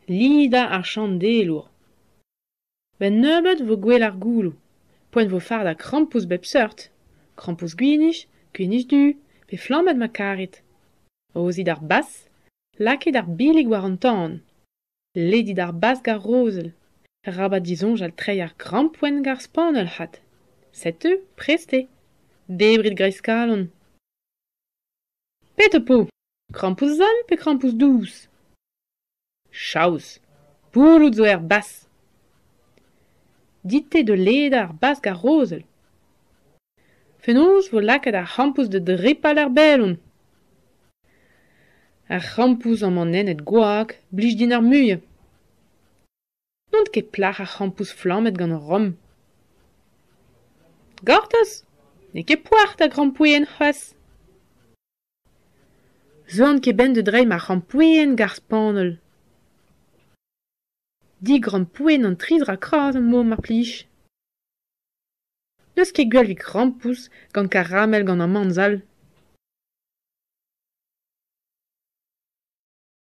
Lidañ ar Chandelour. 'Benn nebeut 'vo gouel ar gouloù. Poent 'vo fardañ krampouezh bep seurt. Krampouezh gwinizh, gwinizh du, pe flammet ma karit. Aozit ar bas, lakit ar billig war an tan. Ledit ar bas gant ar rozell. Arabat disoñjal treiñ ar grampouezhenn gant ar spanell 'vat. Setu, prest eo. Debrit 'greiz-kalon. Pet ho po ? Krampouezh sall pe krampouezh dous ? Chaous ! Pouloud zo er bas. Dit-te da ledañ ar bas gant ar rozell. Fenoz 'vo lakaet ar c'hrampouezh da dripal er belon. Ar c'hrampouezh amanennet gwag 'blij din ar muiañ. N'on ket plac'h ar c'hrampouezh flammet gant rom. Gortoz ! N'eo ket poac'h da grampouezhenn c'hoazh. 'Zeuan ket 'benn da dreiñ ma c'hrampouezhenn gant ar spanell. Digrampouezhenn an tri zra kras am bo mar plij. N'eus ket gwell evit krampouezh gant karamel gant amann sall.